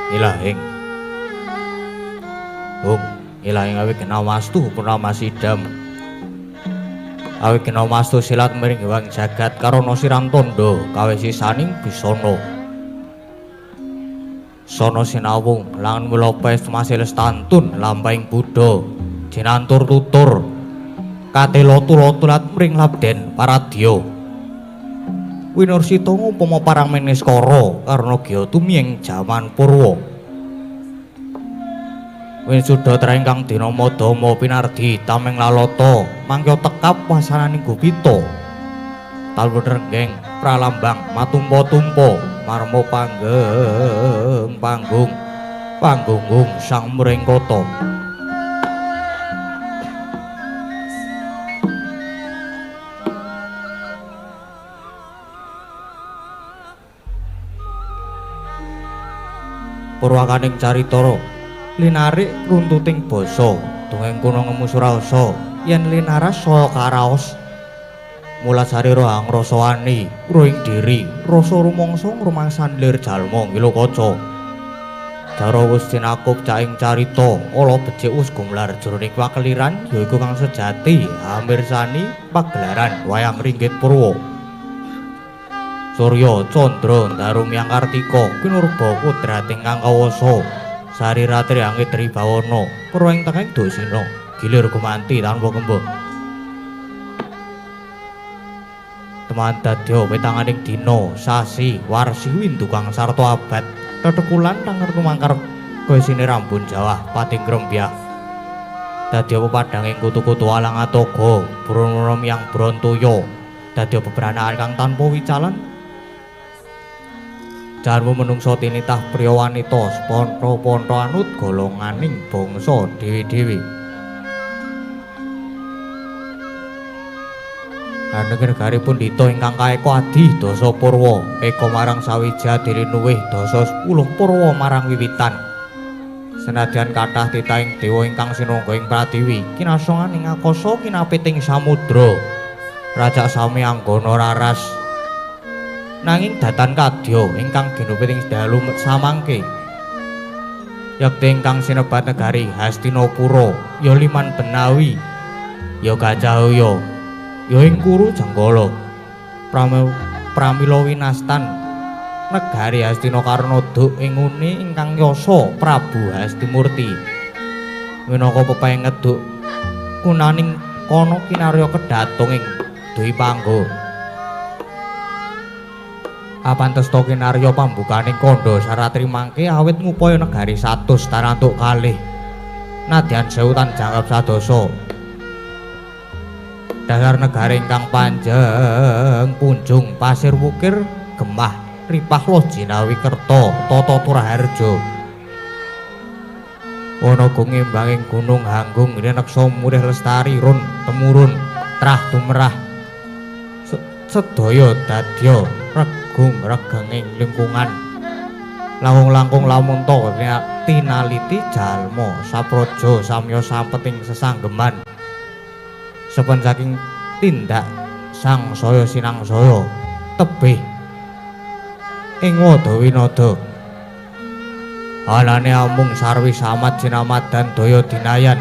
Ilahing Hung ilahing awi kena wastu purnama sidam awi kena wastu silat miring wang jagat karana siram tondo kawe sisaning bisana sono sinawung langan mula masih lestantun lampahing Buddha jinantur tutur katela tula-tulat mring labden paradya winursita ngupama parang meniskara karna gya tumiyeng jaman purwa wisuda tra ingkang dinama Dama pinardi tameng lalata mangkya tekap wasananing gupita talun renggeng pralambang matumpa-tumpa marma panggeng panggung panggunggung sang mringkata. Purwakaning caritara linarik runtuting basa dongeng kuno ngemu surasa yen linaras saya karaos mula sarira angrasa wani ruing diri rasa rumangsa ngrumangsan lir jalma ngilo kaca jara wis tinakup caing carita ala becik wis gumlar jroning pakeliran yaiku kang sejati amirsani pagelaran wayang ringgit purwa. Surya Candra Ndaru Myang Kartika kinurba kodrat ingkang kawasa sari ratri angit tribawana purwa ing tengahing dosina gilir gumanti tanpa kemba teman dadya petanganing dina sasi warsi windu kang sarta abad tetekulan tanger tumangkar kaya rambun jawah pating grembyah dadya pepadhanging kutu-kutu alang atoga brana myang brontoya dadya bebranakan kang tanpa wicalan jarmu menungsa tinitah priya wanita seponto-ponto anut golonganing bangsa dhewe-dhewe. Anengger negari pundhita ingkang kaeka adi dasa purwa eka marang sawiji adilinuwih dasa 10 purwa marang wiwitan. Senadyan kathah titahing dewa ingkang sinungga ing pratiwi kinasongan ing akasa kinapiting samudra rajak sami anggana raras. Nanging datan kadya ingkang ginupit ing dalu samangke yekti ingkang sinebat negari Hastinapura ya Liman Benawi ya Gajahaya ya ing Kuru Jenggala pramila winastan negari Hastina karna duk ing ngune ingkang yasa Prabu Hastimurti minangka pepayeng ngeduk kunaning kono kinarya kedatung ing Dwipangga. Apantesta kinarya pambukaning kandha saratri mangke awit ngupaya negari 100 tarantuk kalih nadyan sewu tan jangkep sadasa dasar negari ingkang panjeng punjung pasir wukir gemah ripah loh jinawi kerta tata turaharja wana gumimbanging gunung hanggung rineksa murih lestari run temurun trah tumerah sedaya dadya regung regenging lingkungan langkung-langkung lamunta tinaliti jalma sapraja samya sampeting sesanggeman sepen saking tindak sangsaya sinangsaya tebih ing wada winada anane amung sarwi samad sinamadan daya dinayan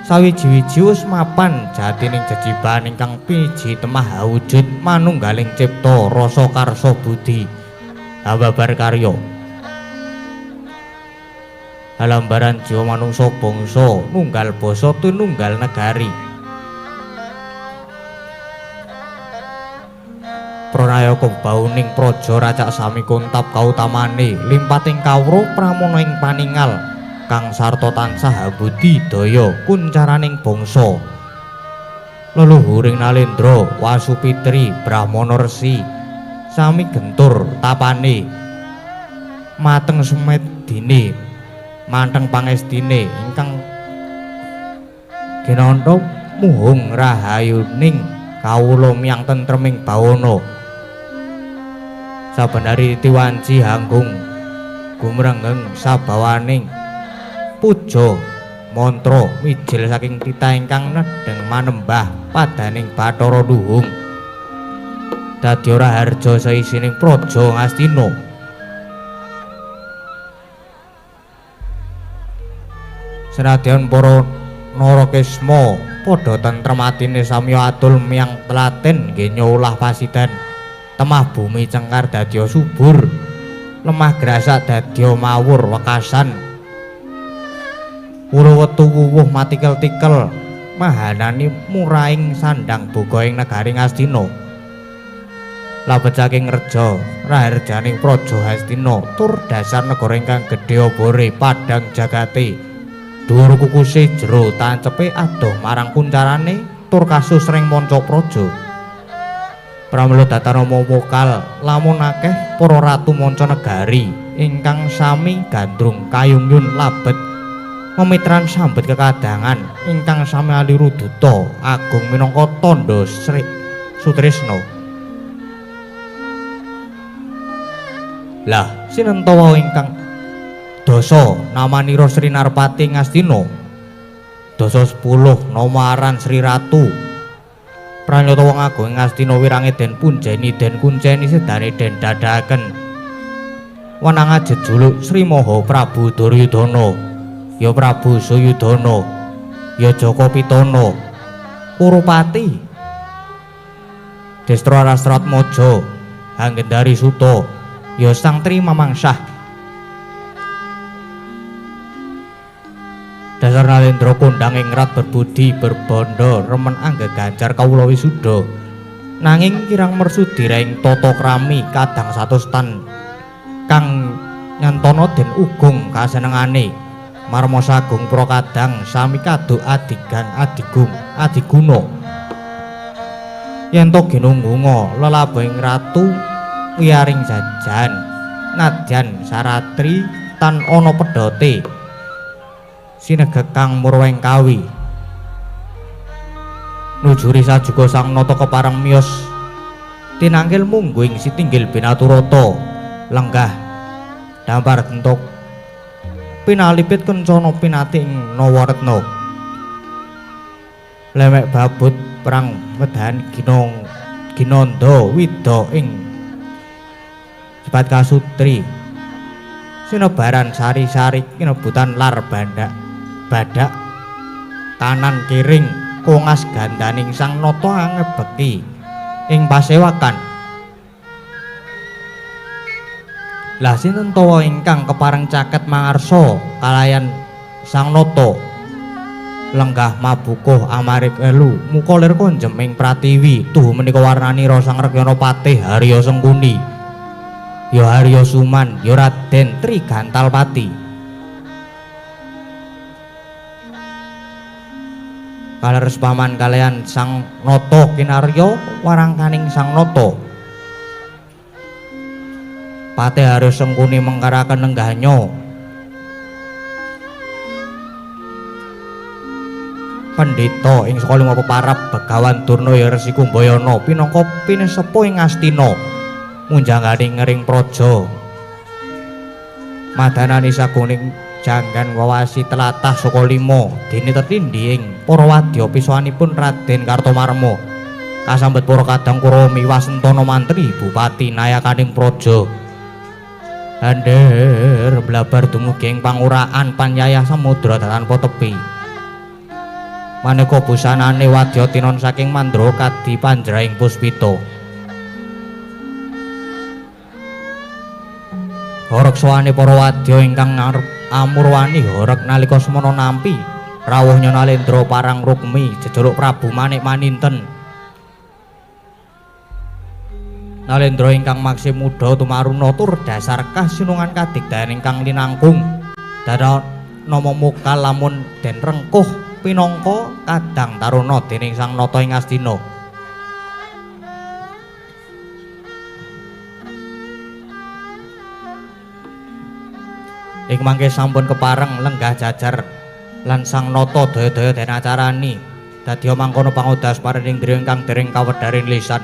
sawiji-wiji wis mapan jatining jejiban ingkang piji temah awujud manunggaling cipta rasa karsa budi hababar karya halambaran jiwa manungsa bangsa nunggal basa tinunggal negari pranayaka bauning praja racak sami kuntap kautamane limpating kawruh pramana ing paningal kang sarta tansah abudi daya kuncaraning bangsa leluhuring nalendra Wasu Pitri Brahmana Resi sami gentur tapane mateng sumedine manteng pangestine ingkang ginanta muhung rahayuning kawula miyang tentreming bawana saben hari tiwanci hanggung gumrenggeng sabawaning puja mantra mijil saking titah ingkang nedheng manembah padaning Bathara Luhung dadi ora harja saisining praja Ngastina. Senadyan para Narakesma padha tentrem atine samya atul miyang telaten nggenya ulah pasidan. Temah bumi cengkar dadya subur, lemah grasak dadya mawur wekasan. Wuru wetu wuwuh matikel-tikel mahanani muraing sandang boga ing negari Ngastina. Labet saking reja raharjaning praja Hastina tur dasar negara ingkang gedhe obore padhang jagate. Dhuwur kukuse jero tancepe adoh marang kuncarane tur kasusring manca praja. Pramila datanama wokal lamun akeh para ratu manca negari ingkang sami gandrung kayungyun labet memitran sambet kekadangan ingkang sami aliru duta agung minangka tandha Sri Sutrisna. Lah sinenta ingkang dasa namanira Sri Narpati Ngastina, dasa 10 nama aran Sri Ratu. Pranyata wong agung Ngastina wirange den punjeni den kunceni sedane den dadaken wenang jejuluk Sri Maha Prabu Duryudana, ya Prabu Suyudana, ya Jaka Pitana, Kurupati, Destra Rastratmaja, Anggendari Suta, ya Sang Tri Mamangsah. Dasar Nalendra kondang ing rat berbudi berbandha remen anggeganjar kawula wisuda. Nanging kirang mersudi ing tata krami kadang satus tan kang nyantana den ugung kasenengane. Marma sagung pra kadang sami kaduk adigang adigung adiguna. Yen to ginunggunga lelabuhing ratu wiyaring jajan nadyan saratri tan ana pedhote. Sinegekang murweng kawi nujuri sajuga sang nata kepareng miyos tinangkil mungguh ing sitinggil binaturata lenggah dampar gentuk pinalipit kencana pinati ing Nawaretna lemek babut perang wedahan ginong ginanda wida ing sebat kasutri sinebaran sari-sari kinebutan lar bandak badak kanan kiring kongas gandaning sang nata angebeki ing pasewakan. Lah sinten tawa ingkang kepareng caket mangarsa kalayan sang nata lenggah mabukuh amarik elu muka lir konjem ing pratiwi tuhu menika warnanira Sang Rekyana Patih Harya Sengkuni, ya Harya Suman, ya Raden Tri Gantalpati. Kaleres paman kalian sang nata kinarya warangkaning sang nata. Patih Harya Sengkuni mengkaraken lenggahnya. Pendhita ing saka lima peparab Begawan Durna ya Resi Kumbayana pinangka pinesepuh ing Ngastina munjangane ngering praja. Madanani saguning janggan wawasi telatah saka lima dene tetindhi ing para wadya pisowanipun Raden Kartomarma kasambet para kadang Kurawa miwah sentana mantri bupati nayakaning praja. Andher blabar dumugi ing panguraan panyayah samudra tanpa tepi. Maneka busanane wadya tinon saking mandra kadi panjraing puspita. Horeg sowane para wadya ingkang amurwani horeg nalika semana nampi rawuhnya Nalendra parang Rukmi jejuluk Prabu Manik Maninten. Nalendra ingkang maksih muda tumaruna tur dasar kasinungan kadigdayan ingkang linangkung. Dara nama mokal lamun den rengkuh pinangka kadang taruna dening Sang Nata ing Astina. Ing mangke sampun kepareng lenggah jajar lan Sang Nata daya-daya den acarani dadiya mangkono pangodas paring indriya ingkang dereng kawedharing lisan.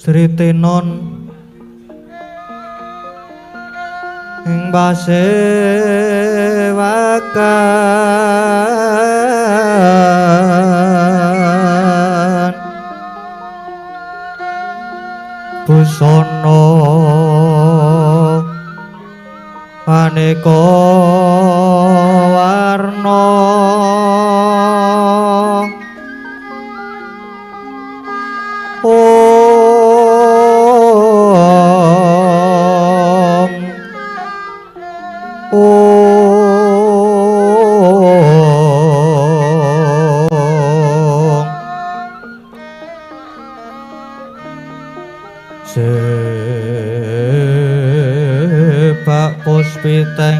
Sritenon ing pasewakan busana aneka warna. Om Om Sebak puspiteng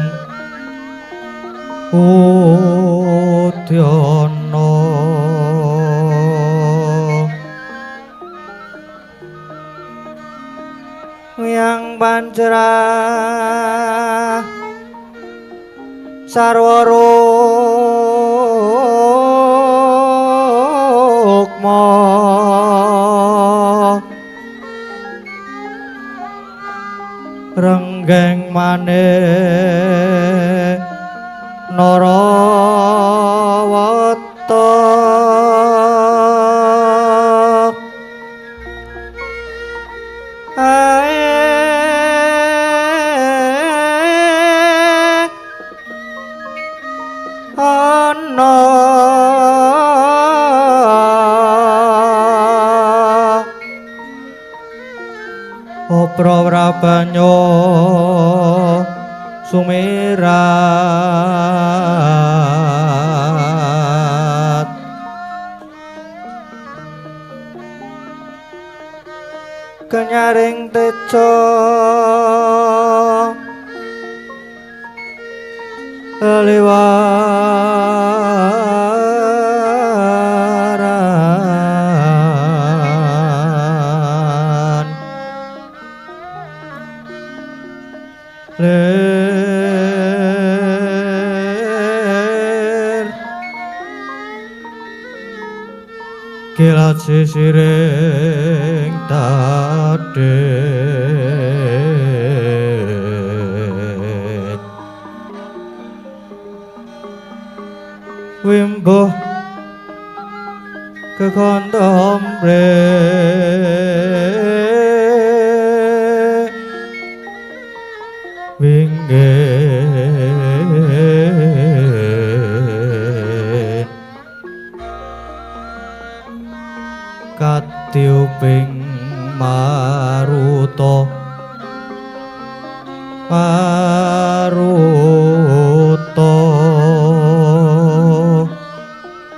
udyana yang pancerah sarwa rukma renggeng manik narawata ana opra wrabanyo sumirat kenyaring teca liwaran lir kilat sisiring tadhit wimbuh kekondombre winggih katiuping maruta maruta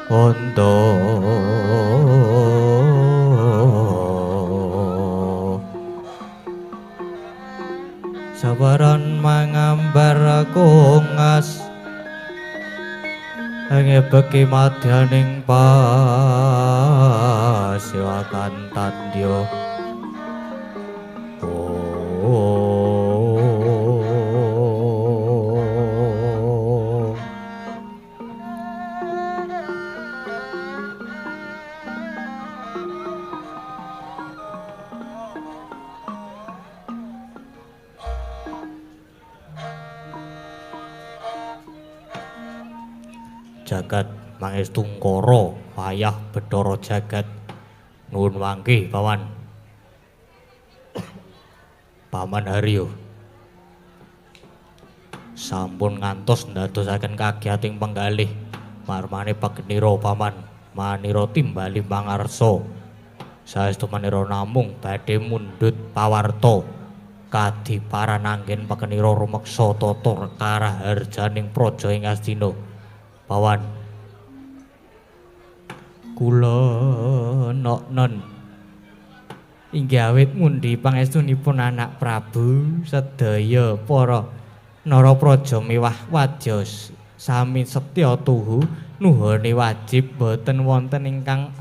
Ondo sabaran mangambar kongas ngebeki madyaning pasiwakan tandya. Jagat mangestungkara wayah Bathara jagat nuwun wangke paman. Paman Haryo sampun ngantos ndadosaken kagiyating penggalih marmane pagenira paman manira timbali mangarsa. Saestu manira namung badhe mundhut pawarta kadiparan anggen pagenira rumeksa tata karaharjaning praja ing Astina. Pawan kula noknon inggih awit mundhi pangestunipun anak Prabu sedaya para narapraja mewah wadya sami setya tuhu nuhone wajib boten wonten ingkang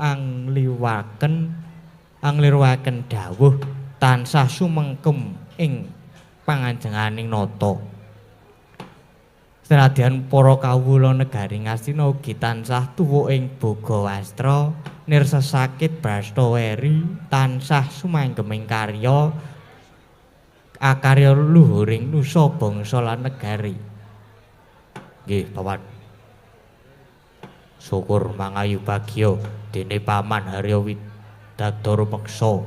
angliwaken dawuh tansah sumengkem ing panganjenganing nata. Senadyan para kawula negari Ngastina ugi tansah tuwa ing boga wastra, nirsa sakit brasta weri, tansah sumanggeming karya akarya luhuring nusa bangsa lan negari. Nggih, Paman. Syukur mangayu bagya dene Paman Harya Widada rumeksa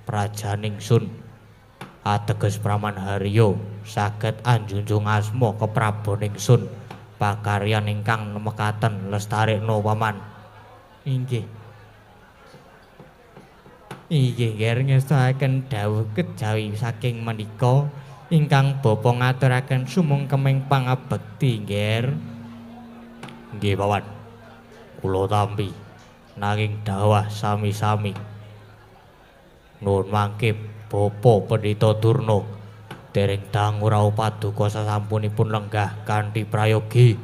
prajaning sun ateges Praman Harya saged anjunjung asma kepraboning sun pakaryan ingkang mekaten lestarekno Paman. Inggih. Inggih nger ngestoaken dawuh kejawi saking menika ingkang bapa ngaturaken sumungkeming pangabekti nggih. Nggih Paman. Kula tampi nanging dawah sami-sami. Nuwun mangke Bapa Pendhita Durna dereng dangu rawuh paduka sasampunipun lenggah kanthi prayogi.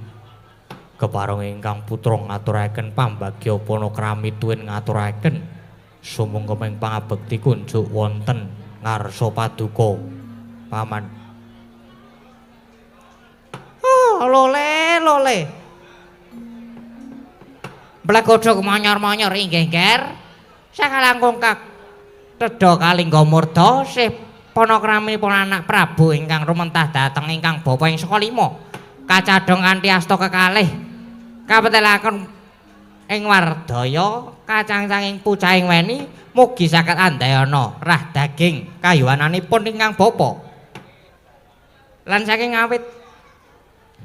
Kepareng ingkang putra ngaturaken pambagya panakrami tuwin ngaturaken sumungkeming pangabekti kunjuk wonten ngarsa paduka Paman. Oh, lole lole. Blegodhog manyor-manyor inggih, Nger. Sakalangkung kak tedha kalingga murda sih panakraminipun anak Prabu ingkang rumentah dhateng ingkang bapa ing saka lima. Kacadhong kanthi asta kekalih kapetelaken ing wardaya kacangcanging pucahing weni mugi saged andayana rah daging kayuwananipun ingkang bapa. Lan saking awit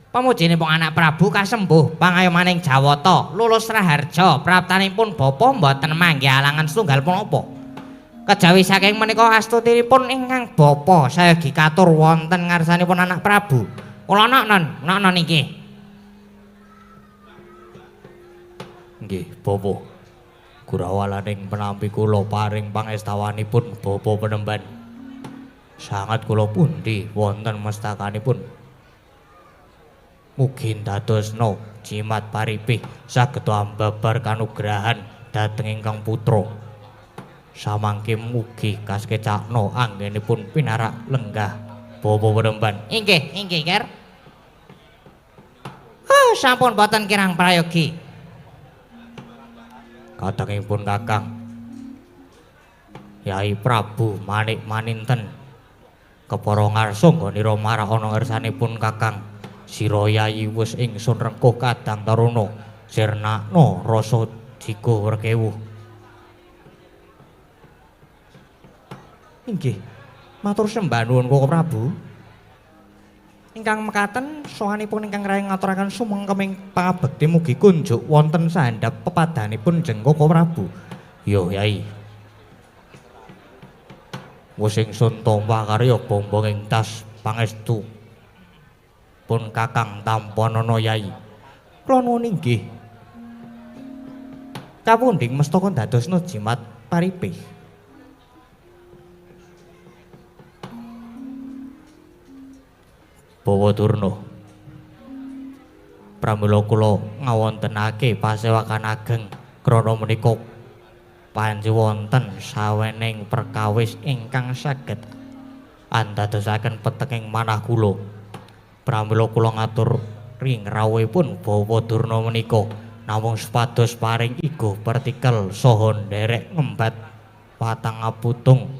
pamujinipun anak Prabu kasembuh pangayomaning Jawata lulus raharja praptanipun bapa mboten manggih alangan setunggal punapa. Kejawi saking menika astutinipun ingkang bapa sayogi katur wonten ngarsanipun anak Prabu. Kula nok non inggih. Nggih, bapa. Gurawalaning penampi kula paring pangestawanipun bapa penemban. Sangat kula pundi wonten mestakanipun. Mugi ndadosna jimat paripih saged ambabar kanugrahan dhateng ingkang putra. Samangke mugi kasekecakna anggenipun pinarak lenggah bapa penemban. Inggih, inggih, Nger. Oh, sampun boten kirang prayogi. Kadangipun Kakang Yai Prabu Manik Maninten kepara ngarsa nggonira marak ana ngersanipun Kakang sira Yayi wis ingsun rengkuh kadang taruna sirnakna rasa jigo rekewuh. Inggih, matur sembah nuwun Koko Prabu. Ingkang mekaten sowanipun ingkang rayang ngaturaken sumengkeming pangabekti mugi kunjuk wonten sahandhap pepadanipun jeng Koko Prabu. Yo Yai. Wis ingsun tampa karya bombong ing tas pangestu pun Kakang tampanana Yai. Kula nuwun inggih. Kapundhing mestaka ndadosna jimat paripih. Bawa Durna. Pramila kula ngawontenake pasewakan ageng krana menika panci wonten sawening perkawis ingkang saged andadosaken peteking manah kula. Pramila kula ngatur ring rawuhipun Bawa Durna menika namung supados paring igo pertikel saha nderek ngembat watang aputung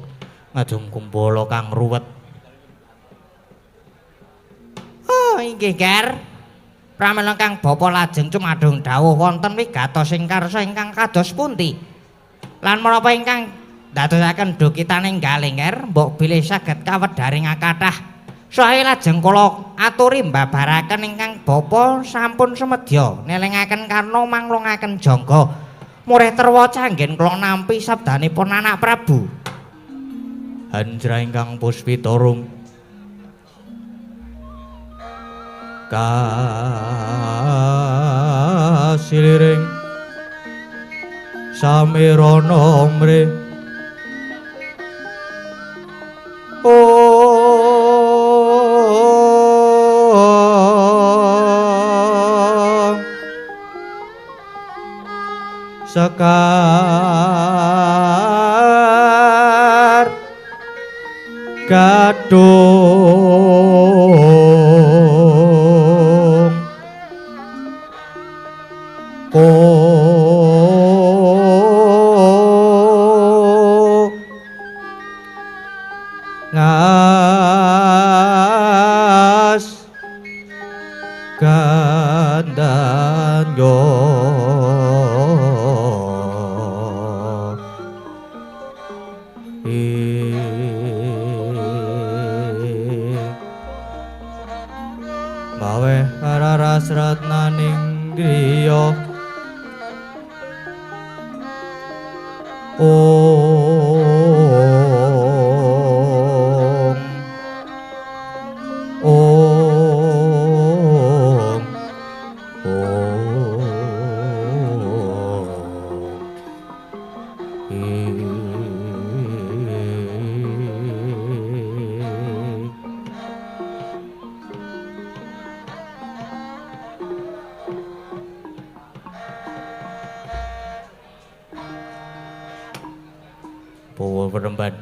ngajung kumbala kang ruwet. Oh, inggih, Ger. Pramila kang bapa lajeng cumadung dawuh wonten wigatos ing karsa ingkang kados pundi? Lan menapa ingkang ndadosaken dukitaning galih, Ger, mbok bilih saged kawedharing kathah. Saha lajeng kula aturi mbabaraken ingkang bapa sampun semedya nelingaken karna manglungaken jangga. Murih terwaca anggen kula nampi sabdanipun anak Prabu. Hanjra ingkang puspitarum kasiliring samirana mre sekar gadung Om Om Om. Bawa peremban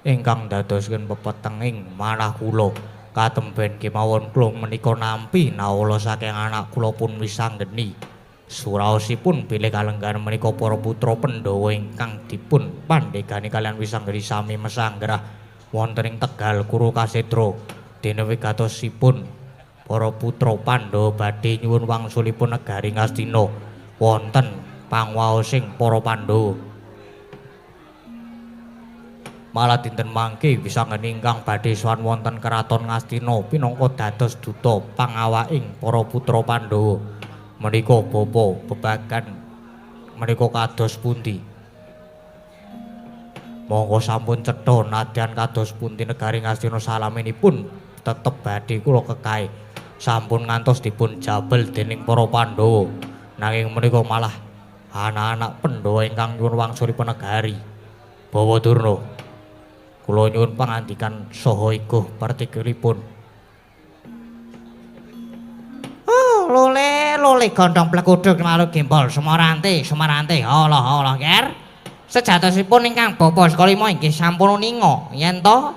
ingkang dadosaken pepetenging manah kula katemben kemawon kula menika nampi nawala saking anak kula pun wisanggeni. Suraosipun bilih kalenggahan menika para putra Pandhawa ingkang dipun pandhegani kalian wisanggeni sami mesanggrah wonten ing Tegal Kuru Kasetra. Dene wigatosipun para putra Pandhawa badhe nyuwun wangsulipun negari Ngastina wonten pangwaosing para Pandhawa. Malah dinten mangke wisanggeni ingkang badhe sowan wonten keraton Ngastina pinangka dados duta pangawaking para putra Pandhawa. Menika bapa bebagan menika kados pundi? Monggo sampun cetha nadyan kados pundi negari Ngastina salaminipun tetep badhe kula kekahe. Sampun ngantos dipun jabel dening para Pandhawa. Nanging menika malah anak-anak Pandhawa ingkang nyuwun wangsulipun negari. Bawa Durna, kula nyuwun pangandikan saha iguh partikulipun. Oh, lole lole gondhong pleguduk lalu gembol sumarante sumarante Allah Allah ger. Sejatosipun ingkang bapa saka lima inggih sampun uninga yen to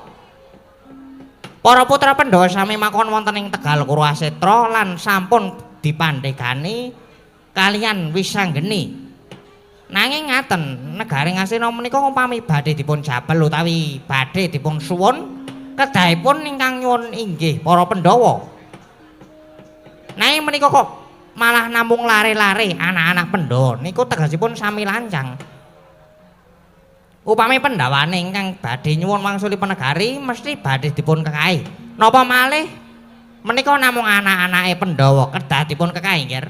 para putra Pandhawa sami makon wonten ing Tegal Kuru Asetra lan sampun dipandhegani kalian wisanggeni. Nanging ngaten, negari Ngastina menika umpami badhe dipun jabel utawi badhe dipun suwun, kedahipun ingkang nyuwun inggih para Pandhawa. Nanging menika kok malah namung lare-lare anak-anak Pandhawa niku tegesipun sami lancang. Upami pandhawane ingkang badhe nyuwun wangsulipun negari mesti badhe dipun kekahi. Napa malih menika namung anak-anake Pandhawa kedah dipun kekahi, Nggih.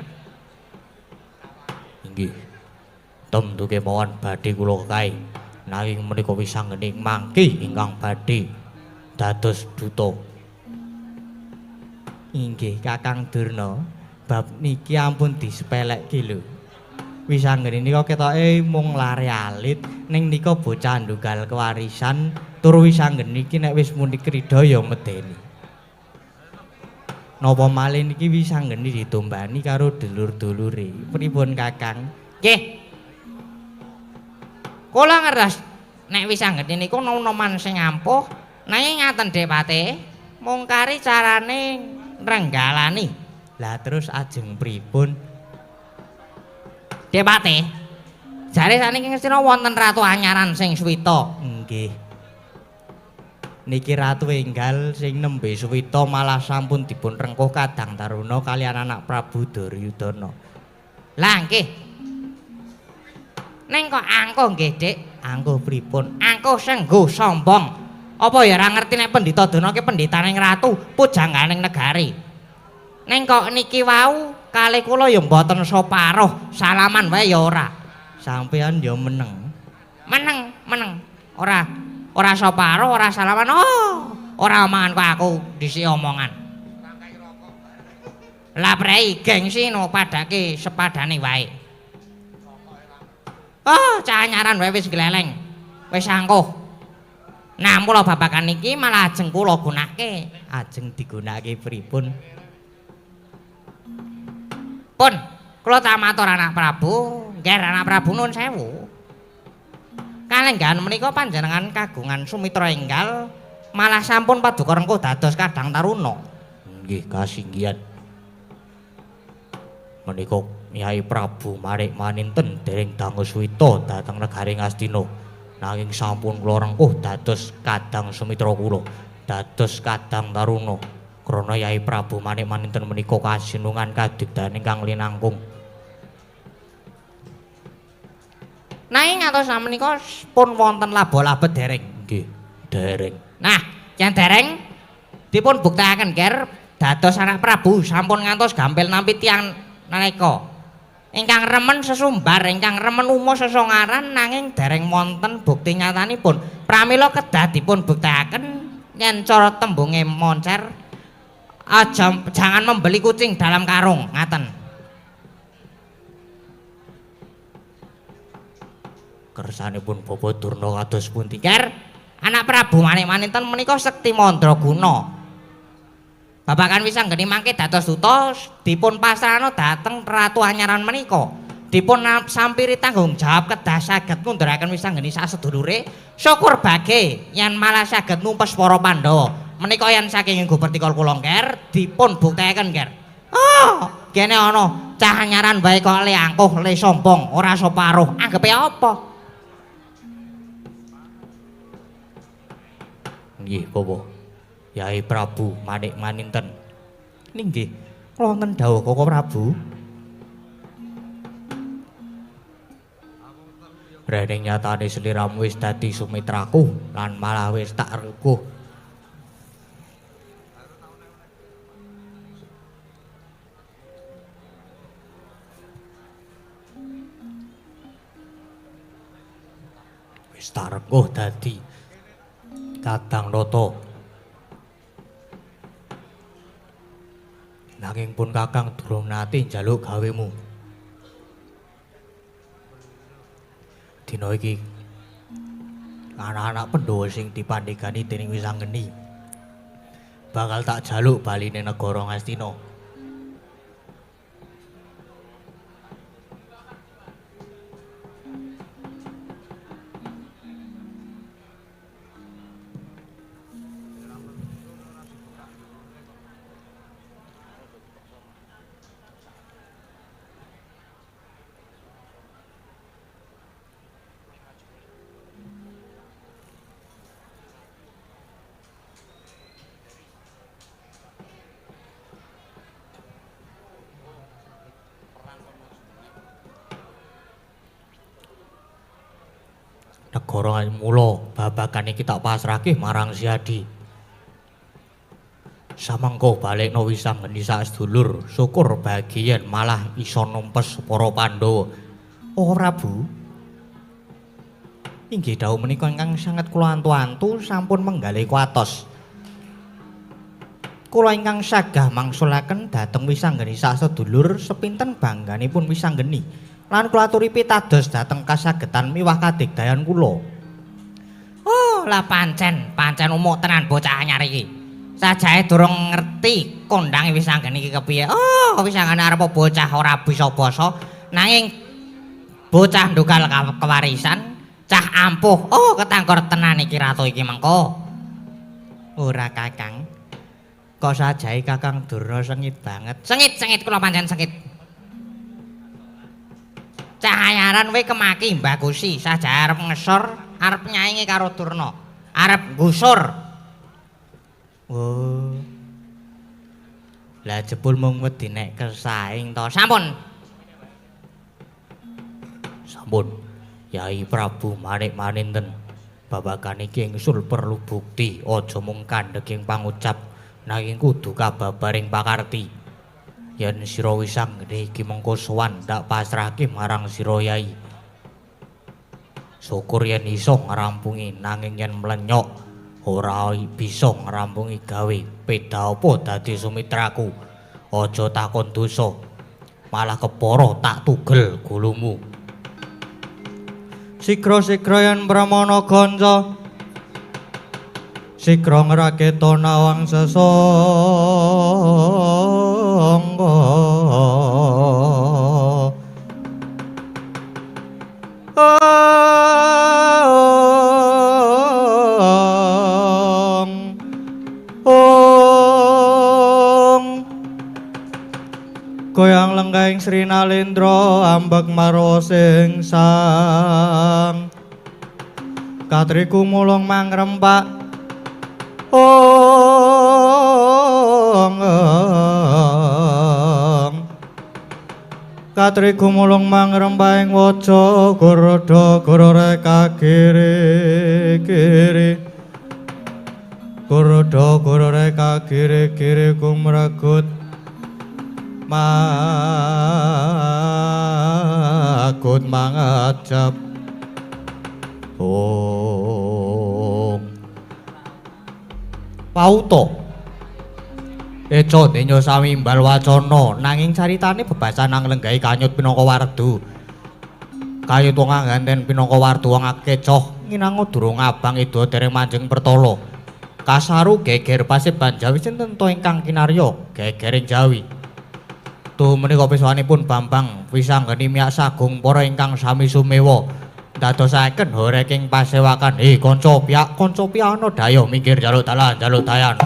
Inggih. Tentu kemawon badhe kula kekahi. Nanging menika wisanggeni mangke ingkang badhe dados duta. Inggih Kakang Durna, bab niki ampun disepelekke lho. Wisanggeni nika ketoke mung lare alit, ning nika bocah ndunggal kewarisan, tur wisanggeni iki nek wis muni krida ya medeni. Napa malih niki wisanggeni ditombani karo dulur-dulure. Pripun Kakang? Nggih. Kula ngertos nek wisanggeni niku noman sing ampuh, nanging ngaten Depate, mung kari carane nrenggalani. Lah terus ajeng pripun? Depate, jare saniki Ngastina wonten ratu anyaran sing suwita. Nggih. Niki ratu enggal sing nembe suwita malah sampun dipun rengkuh kadang taruna kalian anak Prabu Duryudana. Lah nggih. Neng kok angkuh nggih, Dik? Angkuh pripun? Angkuh sengguh sombong. Apa ya ora ngerti nek Pendhita Durna ki pendhitaning ratu, pujangganing negari. Neng kok niki wau kalih kula ya mboten soparoh, salaman wae ya ora. Sampeyan ya meneng. Meneng, meneng. Ora ora soparoh, ora salaman. Oh, ora omongan kok aku dhisik omongan. Lah prei gengsi no padake sepadane wae. Oh, cah anyaran wae wis gleleng. Wis angkuh. Nah, mula babagan iki malah ajeng kula gunake. Ajeng digunakake pripun? Pun, kula tak matur anak Prabu, ngger anak Prabu nun sewu. Kalenggahan menika panjenengan kagungan sumitra enggal malah sampun paduka rengkuh dados kadang taruna. Nggih, kasinggihan. Menika Yai Prabu Manik Maninten dereng dangu suwita dhateng negari Ngastina. Nanging sampun kula rengkuh dados kadang sumitra kula, dados kadang taruna. Krana Yai Prabu Manik Maninten menika kasinungan kadigdayan ingkang linangkung. Nanging ngantos menika pun wonten laba-laba dereng. Nggih, dereng. Nah, yen dereng dipun buktekaken ger dados anak Prabu sampun ngantos gampil nampi tiyang nalika. Ingkang remen sesumbar, ingkang remen uma sesongaran nanging dereng wonten bukti nyatanipun. Pramila kedah dipun buktekaken yen cara tembunge moncer aja jangan membeli kucing dalam karung, ngaten. Kersanipun Bapak Durna kados pundi? Ger, anak Prabu Manik Maninten menika sekti mandraguna. Babagan Wisanggeni mangke dados duta dipun pasrahna dhateng Ratu Anyaran menika. Dipun sampiri tanggung jawab kedah saged ngundhuraken Wisanggeni sasedulure. Syukur bage yen malah saged numpes para Pandhawa. Menika yen saking Gupertikol kula Nger dipun buktekaken Nger. Oh, kene ana cah anyaran wae kok le angkuh, le sombong, ora soparuh. Anggepe apa? Nggih, Bapak. Yai Prabu Manik Maninten. Ninggih, wonten dawuh Koko Prabu. Rene nyatane sliramu wis dadi sumitraku lan malah wis tak rekuh. Wis tak rekuh dadi Kadang Nata. Nanging pun Kakang durung nate njaluk gawemu. Dina iki anak-anak Pandhawa sing dipandhegani dening Wisanggeni bakal tak jaluk baline negara Ngastina. Negara mula babagan iki tak pasrahke marang Siadi. Samangka balekno Wisanggeni sak sedulur, syukur bagian malah iso numpes para Pandhawa. Oh Prabu. Inggih dawuh menika ingkang sanget kula antu-antu sampun menggalih kuatos. Kula ingkang sagah mangsulaken dhateng Wisanggeni sak sedulur sepinten bangganipun Wisanggeni. Lan kula aturi pitados dhateng kasagetan miwah kadigdayan kula. Oh, lah pancen, pancen umuk tenan bocah anyar iki. Sajae durung ngerti kondange Wisanggeni iki kepiye. Oh, Wisanggeni arep bocah ora bisa basa, nanging bocah ndukal kewarisan, cah ampuh. Oh, ketangkor tenan iki ratu iki mengko. Ora Kakang. Kok sajae Kakang Durna sengit banget. Sengit-sengit kula pancen sengit. Cahayaran we kemaki Mbah Gusi, saja arep ngesor, arep nyaingi karo Durna, arep nggusur. Oh. Lah jebul mung wedi nek kesaing to. Sampun. Sampun. Yai Prabu Manik Maninten, babagan iki ingsul perlu bukti, aja mung kandheging pangucap, nanging kudu kababaring pakarti. Yen sira Wisanggeni iki mengko sowan tak pasrahke marang sira Yai. Syukur yen iso ngrampungi, nanging yen mlenyok ora bisa ngrampungi gawe. Peda apa dadi sumitraku? Aja takon dosa, malah kepara tak tugel gulumu. Sigra-sigra yen Pramana ganca, sigra ngraketa nawang sesangga. Ong goyang lenggahing Sri Nalendra ambek marwa sing sang katriku mulung mangrempak. Ong katri gumulung mangrembah ing waja gorodo gororeka kiri kiri gorodo gororeka kiri kiri kumregut Magut mangajab ong pauto eco denyo sami imbal wacana nanging caritane bebasan nang lenggahi kanyut pinangka wardu kayut wong anganten pinangka wardu wong akecoh nginango durung abang ida dereng manjing pertala kasaru geger paseban Jawi sinten to ingkang kinarya gegering Jawi. Tuh menika peswanipun Bambang wisanggeni miyak sagung para ingkang sami sumewa ndadosaken horeking pasewakan. Kanca piyak kanca piyana dayoh minggir jaluk dalan jaluk dayan.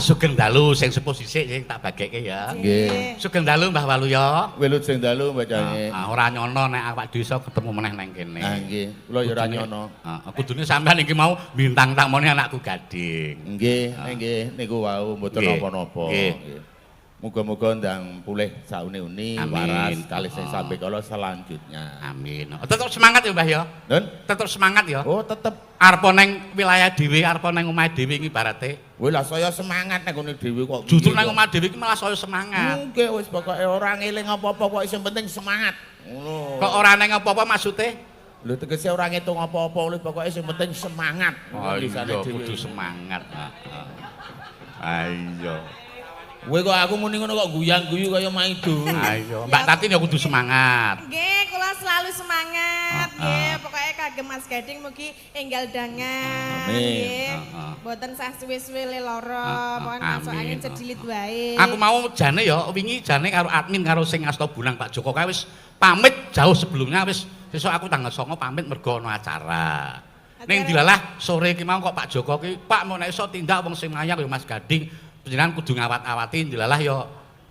Sugeng dalu sing sepuh sisik sing tak bagekke ya. Nggih. Sugeng dalu Mbah Waluya. Wilujeng dalu Mbah Cange. Ora nyono nek awak desa ketemu meneh nang kene. Ah nggih, kula ya ora nyono. Heeh, kudune sampean iki mau bintang tamone anakku Gading. Nggih, nggih niku wau mboten napa-napa. Nggih. Muga-muga ndang pulih sauni-uni waras kalih sing sambekala selanjutnya. Amin. Tetep semangat ya Mbah ya. Nun? Tetep semangat ya. Oh, tetep. Arep neng wilayah dhewe, arep neng omahe dhewe iki ibarate. Wih lah saya semangat nang ngene dhewe kok. Justru nang omah dhewe iki malah saya semangat. Nggih wis pokoke ora ngeling apa-apa pokoke sing penting semangat. Ngono. Kok ora neng apa-apa maksude? Lho tegese ora ngitung apa-apa wis pokoke sing penting semangat. Oh iya kudu semangat. Heeh. Ayo. Kowe kok aku muni ngono kok guyang-guyu kaya maido. Ayo, Mbak Tatin ya kudu semangat. Nggih, kula selalu semangat. Nggih, pokoke kagem Mas Gading mugi enggal dangan. Nggih. Mboten sah suwe-suwe le lara, pokoke masuk angin cedilit wae. Aku mau jane ya wingi jane karo admin karo sing asta bunang Pak Joko kae wis pamit jauh sebelumnya wis sesuk aku tanggal 9 pamit mergo ana acara. Ning dilalah sore iki mau kok Pak Joko ki, Pak mau nek iso tindak wong sing mayang ya Mas Gading. Panjenengan kudu ngawat-awati ndilalah ya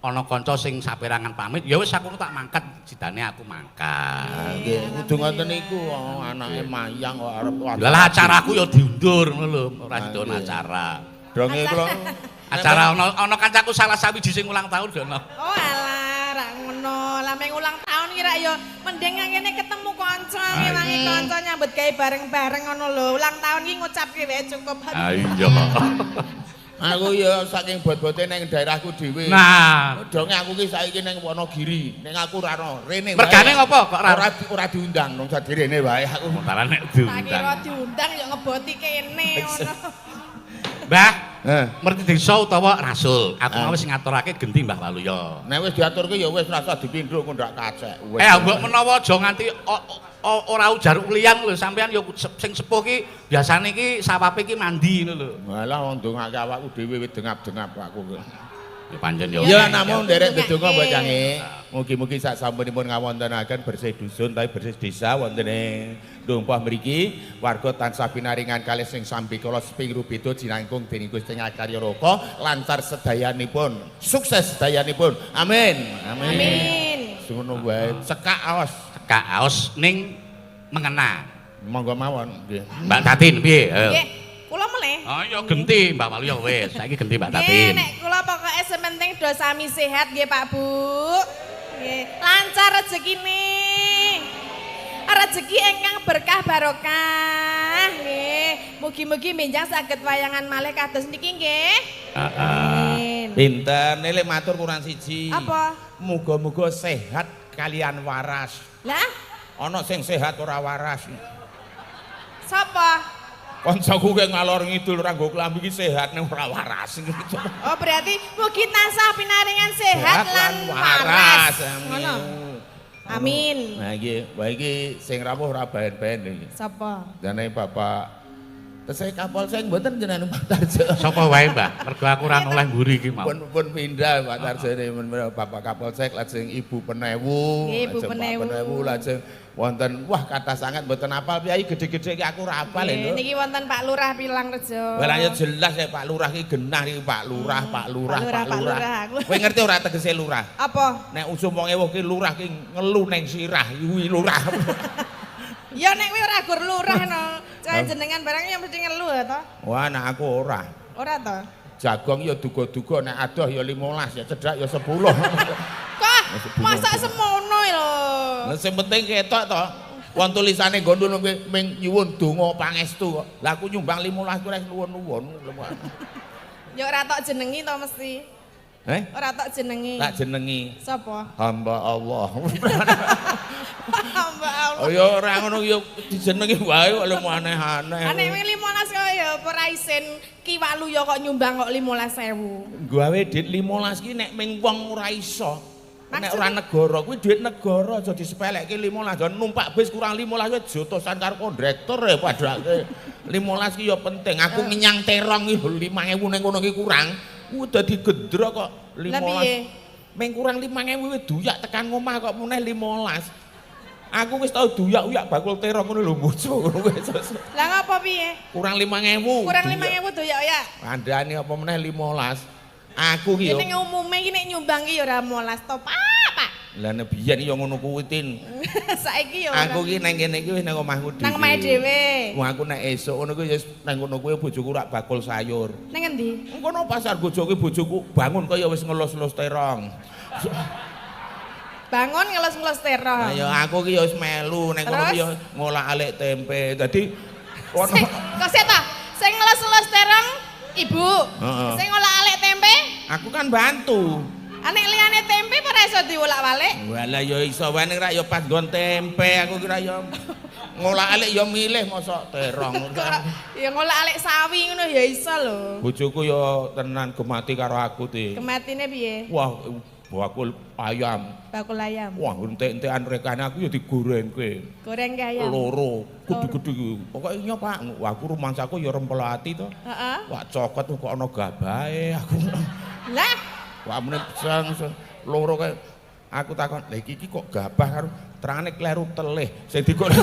ana kanca sing saperangan pamit ya wis aku tak mangkat sidane aku mangkat. Nggih, kudu ngoten niku anake mayang kok arep ndilalah acaraku ya diundur ngono lho, ora sida acara. Dronge kula acara ana kancaku salah sawiji sing ulang tahun dono. Oh alah, rak ngono. Lah meng ulang tahun ki rak ya mending ngene ketemu kanca, ngewangi kanca nyambut gawe bareng-bareng ngono lho. Ulang tahun ki ngucapke wae cukup. Ha iya. Aku ya saking bot-bote nang daerahku dhewe. Nah, donge aku ki saiki nang Wonogiri, ning aku ora ana rene wae. Mergane ngopo kok ora diundang nang dadi rene wae aku. Montaran nek diundang. Tak kira diundang ya ngeboti kene ngono. Mbah, merti desa utawa rasul. Aku mau wis ngaturake genti Mbah Waluya. Nek wis diaturke ya wis rasa dipindhuk kok ndak kacek. Mbok menawa aja nganti ora ujar ulian lho sampean ya sing sepuh ki biasane ki sawape ki mandi ngono lho. Walah wong ndongake awakku dhewe wis dengap-dengap aku. Ya pancen ya. Ya namung nderek ndedonga Mbak Cange. Mugi-mugi sak sampunipun ngawontenaken bersih dusun tapi bersih desa wonten ing Dumpah mriki warga tansah pinaringan kalih sing sambikala seping rubeda jinangkung dening Gusti Ngakarya Raka lancar sedayanipun, sukses sedayanipun. Amin. Amin. Amin. Ngono wae. Cekak aos. Cekak aos ning mengena. Monggo mawon nggih. Mbak Tatin piye? Nggih. Kula melih. Oh ya genti Mbak Waluya wis. Saiki genti Mbak Tatin. Nggih, nek kula pokoke sementing do sami sehat nggih Pak Bu. Nggih, lancar rezekine. Rezeki ingkang berkah barokah. Kathah nggih. Mugi-mugi benjang saged wayangan malih kados niki nggih. Heeh. Amin. Pinter, nek matur kurang siji. Apa? Muga-muga sehat kalian waras. Lah, Ana sing sehat ora waras. Sapa? Kancaku ki ngalor ngidul ora nggo klambi ki sehat ning ora waras. Oh, berarti mugi tansah pinaringan sehat lan waras. Ngono. Amin. Nah iki, wah iki sing rawuh ora baen-baen iki. Sapa? Jane Bapak Tesih Kapolsek mboten jenengan Pak Tarjo. Sapa wae, Mbah? Mergo aku ora noleh mburi iki mau. Pun pindah Pak Tarjo Bapak Kapolsek lajeng Ibu Penewu, Nggih, Ibu lajeng Pak Penewu. Penewu lajeng wonten wah kathah sangat mboten apal piyayi gedhe-gedhe iki aku ora apal lho. Niki wonten Pak Lurah Pilangrejo. Lah ya jelas ya Pak Lurah iki genah iki Pak Lurah, Pak Lurah, Pak Pak Lurah, Lurah. Pak Lurah. Kowe ngerti ora tegese lurah? Apa? Nek usum wong ewuh ki lurah ki ngelu neng sirah kuwi lurah. Ya nek kuwi ora gur lurah no. Cah jenengan barang ya mesti ngelu ya to. Wah, nek aku ora. Ora to? Jagong ya duga-duga nek adoh ya 15 ya cedhak ya 10. Kok masa semono lho. Lah sing penting ketok to. Wong tulisane nggon ngono kuwi ming nyuwun donga pangestu kok. Lah aku nyumbang 15 kuwi nuwun-nuwun. Ya ora tok jenengi to mesti. Eh? Ora tok jenengi. Tak jenengi Sapa? Hamba Allah. Hamba Allah. Oh ya ora ngono ya dijenengi wae kok lho aneh-aneh. Nek wing 15 kok ya apa ora isin Ki Waluyo kok nyumbang kok 15.000. Gawe duit 15 ki nek ming wong ora iso. Nek ora Maksudnya? negara kuwi duit negara aja disepelekke 15. Jangan numpak bis kurang 15 kuwi jotosan karo kondrektor ya padake. 15 ki ya penting. Aku ngenyang terong ki lho 5000 ning kono ki kurang. Kuwi dadi gendro kok Lah piye? 15. Ming kurang 5000 kuwi duyak tekan ngomah kok meneh 15. Aku wis tau duyak-uyak bakul terong ngono lho bojo ngono kuwi. Lah ngapa piye? Kurang 5000. Kurang 5000 doyak ya. Kandhane apa meneh 15. Aku ki yo. Ning umume iki nek nyumbang ki ya ora 15 to, Pak. Pak. Lah nek biyen ya ngono kuwi Tin. Saiki ya ora. Aku ki nang kene iki wis nang omahku dhewe. Nang omahe dhewe. Wong aku nek esuk ngono kuwi wis nang ngono kuwi bojoku rak bakul sayur. Nang endi? Ngono pasar bojoku bojoku bangun kaya wis ngelus-elus terong. Bangun ngelus-ngelus terong. Lah ya aku ki ya wis melu nang ngono ki ya ngolah-alik tempe. Dadi ono Kok sik ta? Sing ngelus-ngelus terong ibu. Heeh. Sing ngolak-alik tempe, aku kan bantu. Anek liyane tempe apa ora iso diolak-walik? Walah ya iso wae ning rak ya pas nggon tempe aku kira ya ngolah-alik ya milih mosok terong. Kok ya ngolak-alik sawi ngono ya iso lho. Bojoku ya tenan gemati karo aku Ti. Kematine piye? Wah, bakul ayam. Bakul ayam. Wah, entek-entekan rekane aku ya digorengke. Goreng ke ayam. Loro, gede-gede kuwi. Pokoke nyo Pak, wah aku rumangsaku ya rempel ati to. Heeh. Wah, cokot kok ana gabahe aku. Lah, Wah, mene seng loro kae. Aku takon, "Lah iki kok gabah karo terangane kleru telih." Sing digoreng.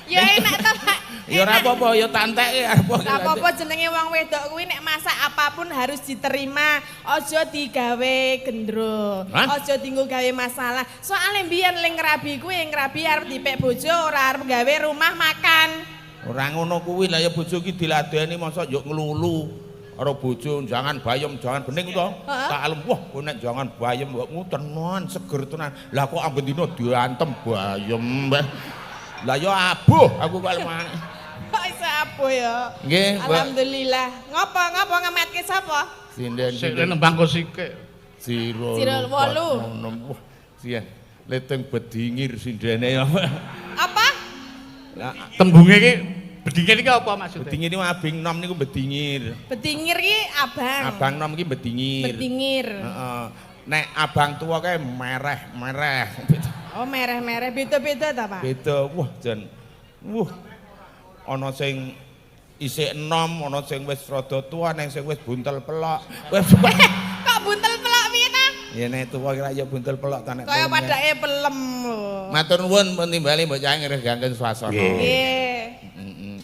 ya enak to, Pak. Ya ora apa-apa, ya tak enteke apa. Ora apa-apa jenenge wong wedok kuwi nek masak apapun harus diterima. Aja digawe gendro. Aja dienggo gawe masalah. Soale mbiyen ling ngrabi kuwi ngrabi arep dipek bojo ora arep gawe rumah makan. Ora ngono kuwi lah ya bojo ki diladeni mosok yo nglulu. Karo bojo jangan bayem, jangan bening to. Tak alem, wah kowe nek jangan bayem mbokmu tenan seger tenan. Lah kok amben dina diantem bayem. Lah ya abuh aku kok lemah. Kok iso abuh ya? Nggih, Mbak. Alhamdulillah. Ngopo ngopo ngemetke sapa? Sinden Sik nembang kosike. Siro. Siro wolu. Wah, sian. Leteng bedingir sindene ya. Apa? Lah Tembunge iki bedingir iki apa maksudnya? bedingir niku abing nom niku bedingir. Bedingir ki abang. Abang nom iki bedingir. Bedingir. Heeh. Nek abang tua kae mereh-mereh. Oh, mereh-mereh beda-beda ta, Pak? Beda. Wah, jan. Wah. Ana sing isih enom, ana sing wis rada tuwa, nang sing wis buntel pelok. Wis Kok buntel pelok piye ta? Ya nek tuwa kira ya buntel pelok ta nek. Kaya padake pelem lho. Matur nuwun pun timbali mbok cah ngregangken swasana. Nggih. Heeh.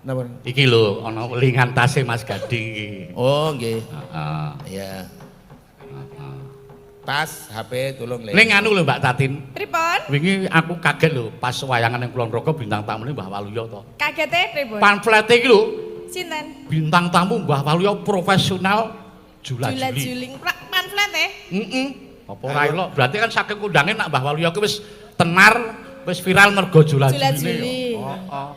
Napa? Iki lho ana welingan tase Mas Gading iki. Oh, nggih. Heeh. Iya. Tas, HP tolong le. Ning anu lho Mbak Tatin. Pripun? Wingi aku kaget lho pas wayangan ning Kulon Progo bintang tamune Mbah Waluyo to. Kagete pripun? Pamflete iki lho Sinten? bintang tamu Mbah Waluyo profesional jula-juli. Jula-juling. Pamflete? Heeh. Apa ora elok? Berarti kan saking kondange nak Mbah Waluyo ki wis tenar, wis viral mergo jula-juline. Jula-juli. Heeh.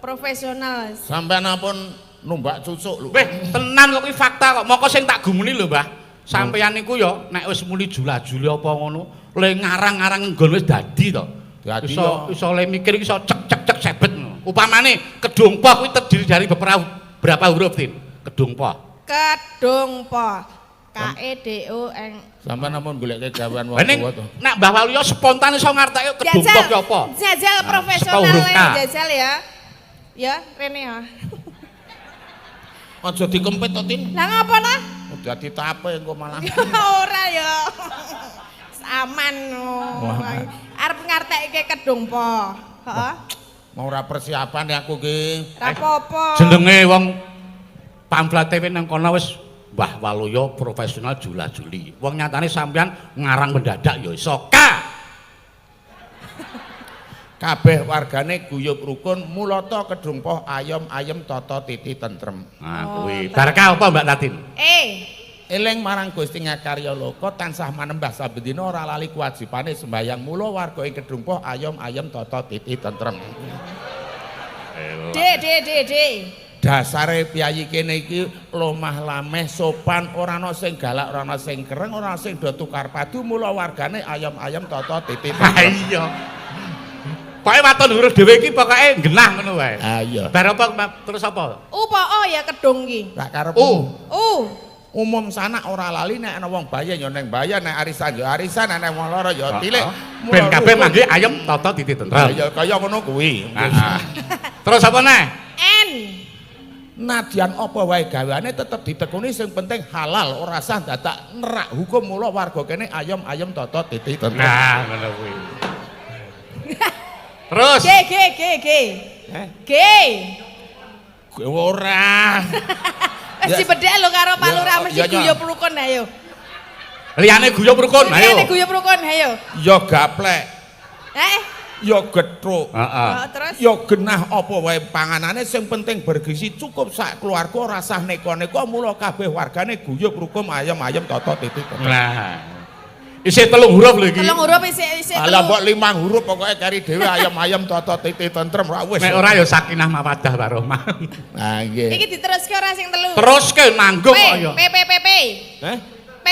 Profesional. Sampeyan ampun numbak cucuk lho. Weh, tenan kok kuwi fakta kok. Moko sing tak gumuni lho, Mbah. Sampeyan niku ya nek wis muni jula-juli apa ngono, le ngarang-ngarang nggon wis dadi to. Dadi Iso iso le mikir iso cek cek cek sebet ngono. Upamane Kedung Poh kuwi terdiri dari beberapa huruf, Tin. Kedung Poh. Kedung Poh. K E D O N. Sampeyan ampun goleke gawean wong Ning tuwa to. nek Mbah Waluyo spontan iso ngarteke Kedung Poh ki apa? Jajal profesional saka huruf K. jajal ya. Ya, rene ya. Aja dikempit to, Tin. Lah ngapa lah? Dadi tape engko malah. Ora ya. Aman. Wah. Arep ngartekke Kedung Poh. Heeh. Mau ora persiapan ya aku ki. Ora apa-apa. Jenenge wong pamflete nang kono wis Mbah Waluyo profesional jula-juli. Wong nyatane sampean ngarang mendadak ya iso. K. Kabeh wargane guyub rukun mulata Kedung Poh ayom ayem tata titi tentrem. Nah, kuwi. Bar K apa Mbak Tatin? E. Eling marang Gusti Ngakarya Loka tansah manembah saben dina ora lali kewajibane sembayang mula warga ing Kedung Poh ayom ayem tata titi tentrem. D D D D. Dasare piyayi kene iki lomah lameh sopan ora ana sing galak ora ana sing kereng ora ana sing do tukar padu mula wargane ayom-ayem tata titi tentrem. Iya. Pokoke waton huruf dhewe iki pokoke genah ngono wae. Ha iya. Bar apa terus apa? U apa O ya Kedung ki? Lak karepmu. U. U. Umum sanak ora lali nek ana wong bayen ya ning bayen nek arisan ya arisan nek wong lara ya tilik. Ben kabeh mangke ayem tata titi tentrem. Ya kaya ngono kuwi. Heeh. Terus apa neh? N. Nadyan apa wae gaweane tetep ditekuni sing penting halal ora sah dadak nerak hukum mula warga kene ayom-ayem tata titi tentrem. Nah, ngono kuwi. Terus G G G G. Eh? G. Ora. Wis dibedhek lho karo Pak Lurah mesti Ya, ya. guyub rukun ayo. Liyane guyub rukun, ayo. Liyane guyub rukun ayo. Ya gaplek, Eh, ya gethuk. Heeh. oh, terus Ya genah apa wae panganane sing penting bergizi cukup sak keluarga ora sah neko-neko mula kabeh wargane guyub rukun ayem-ayem tata titi tentrem. Nah. Isih telung huruf lho iki. telung huruf isih isih Alah telu. mbok 5 huruf pokoke kari dhewe ayem-ayem tata titi tentrem ra wis. Nek ora ya sakinah mawaddah warahmah. Nah nggih. Iki diteruske ora sing telu. Teruske nanggung P kok ya. P P P P. Eh? P.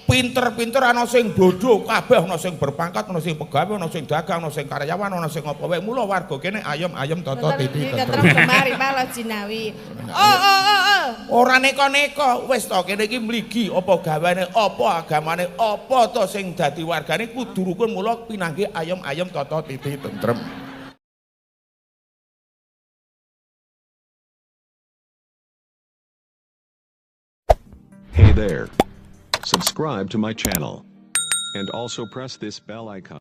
Pinter-pinter ana sing bodho kabeh ana sing berpangkat ana sing pegawe ana sing dagang ana sing karyawan ana sing apa wae mula warga kene ayem-ayem tata titi Tentrem tentrem. gemah ripah jinawi. O O O O. Ora neko-neko wis to kene iki mligi apa gaweane apa agamane apa to sing dadi wargane kudu rukun mula pinanggih ayem-ayem tata titi tentrem. Hey there. Subscribe to my channel. And also press this bell icon.